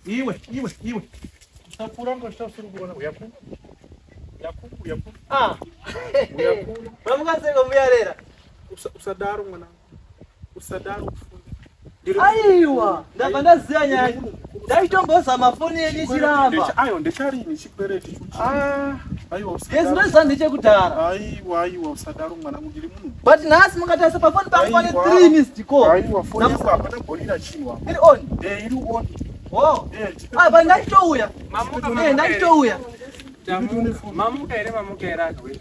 Iwe, iwe, iwe. Usapfuura ngosvita usiri kuona uyakuno. Uyakuno, uyakuno. Ah. Uyakuno. Mamuka muyarera. Usadaro mwanangu. Usadaro kufunga. Aiwa, ndabva ndaziva nyaya. Ndaitombozama foni yenyu ichiramba. Ayo ndecharini chikwereti chuchi. Ah, Aiwa yes usadaro. ndoziva ndechekudhara. Aiwa, aiwa usadaro mwanangu ndiri munhu. But nhasi mukatarisa pafoni pangu pane Aiwa. 3 missed call. Aiwa foni yangu hapana gorira chinhu apa. Iri on. Eh, iri on. Oh. Eh, tipe- Ah, but ndachitouya. Mamuka, Eh, mamuka ndachitouya. here? Mamuka here, mamuka here anhu we?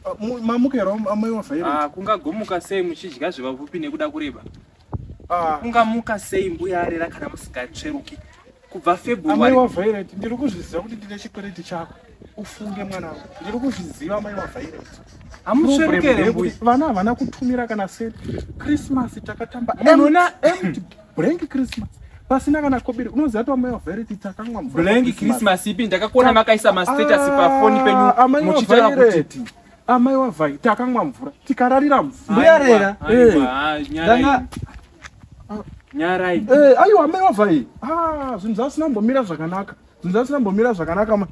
Ah, Mamukero amai wavhaira. Ah, kungagomuka sei muchidya zvevapfupi nekuda kureba? Ah. Kungamuka sei mbuya arera kana musingatsveruki? Kubva Amai February waViolet, ndiri kuzviziva kuti ndine chikwereti chako. Ufunge mwana wangu. Ndiri kuzviziva amai waViolet. hamutsveruke here Problem mbuya? ndeyekuti vana havana kutumira kana senti. Christmas takatamba Munhu empty blank Christmas. Pasina kana kobiri. Unoziva kuti amai waViolet takamwa mvura. Blank Christmas ipi ndakakuona makaisa mastatus pafoni penyu Ah, amai muchitaura kuti waViolet. Amai waViolet takamwa mvura. Tikararira mvura. Mbuya rera. Aiwa, aiwa, nyarai. Ndanga Nyarai. Eh, aiwa amai waViolet. Ah, zvinhu zvasina kumbomira zvakanaka. Zvinhu zvasina kumbomira zvakanaka.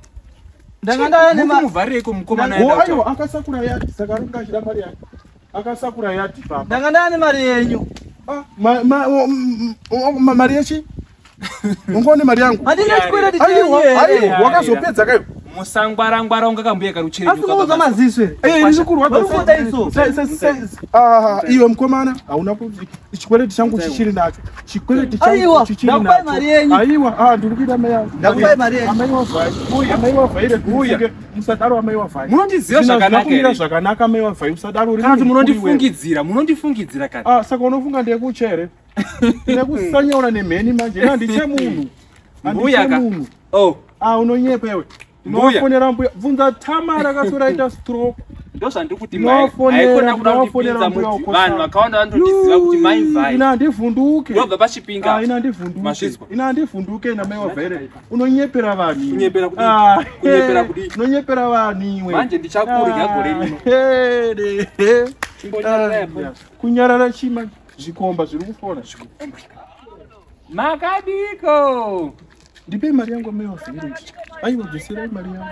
ndanga ndaya nema Mukumuvharireiko mukomana Oh, aenda aiwa akasakura yati saka anenge achida mari yake. Akasakura yati papa. ndanga ndaya nemari yenyu. Ah, mari yechi ungaone mari yangu Handina chikwereti chenyu aiwa here. aiwa wakazopedza kayo Musangwarangwara unga kambuya Asi karucherenyuka muudza maziso here. Eh, ndiri kurwadza Uri iso. Ah, iwe mukomana hauna kuti chikwereti changu chichiri nacho chikwereti changu Aiwa, chichiri ndakupai mari yenyu. aiwa ah ndiri kuida mai yangu Ndakupai mari yenyu. amai wavhai amai wavhai uya musadaro amai wavhai Munondiziva zvakanaka kumira here? zvakanaka amai wavhai usadaro uri Kana kuti munhu mukuru iwewe. munondifungidzira, munondifungidzira kana. Ah, saka unofunga ndekuchere ndekusanyaura nemheni manje ina ndiche munhu Mbuya Handiche ka. munhu Oh, Ah, unonyepa iwe. Mbuya. Ndinofonera mbuya. Bvunza Tamara akaswera aita stroke. ndozvandiri kuti mai Ndinovafonera, haikona kuda ndinovafonera kundipinza mbuya mudzi. ukosana. Vanhu vakawanda vanotondiziva kuti mai vhai. Ina handivhunduke. Ndobva pachipinga. Ah, ina handivhunduke. Mazvizwa. Ina handivhunduke ina mai wavhaire. Unonyepera vanhu. iwe. Kunyepera kudii? Ah, Kunyepera kudii? Unonyepera vanhu iwe. Manje ndichakurya gore rino. Ah, he, he. Chimbonyararai apo. Ah, Kunyarara chima zvikomba zviri kufona. Makadiko. Ndipei mari yangu mai wavhaire. Aiwa bviserai mari yangu.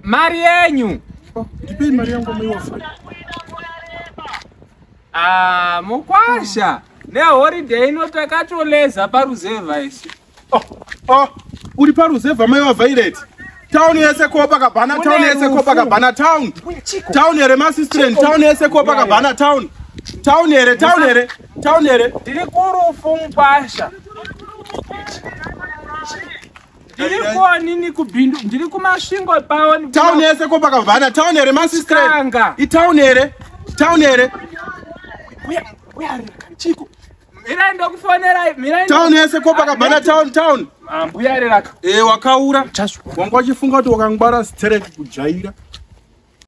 Mari yenyu. Oh, ndipei mari yangu mai wavhaire. Ah, mukwasha. Neholiday ino takatoleza paruzevha isu. Oh, oh, uri paruzevha mai wavhaireti tauni yese Copacabana tauni yese Copacabana town town here masistren town yese Copacabana town town here town here town here Ndiri kurufu mukwasha. Ndiri kuonini kubhindu, ndiri kumasvingo paoni. town yese Copacabana town here masistren Kanga. itown here town here Chiko. Mirai ndokufonera, mirai. town yese Copacabana town town Ah, mbuya reraka. e wakaura wanga uchifunga kuti wakangwara stereki kujaira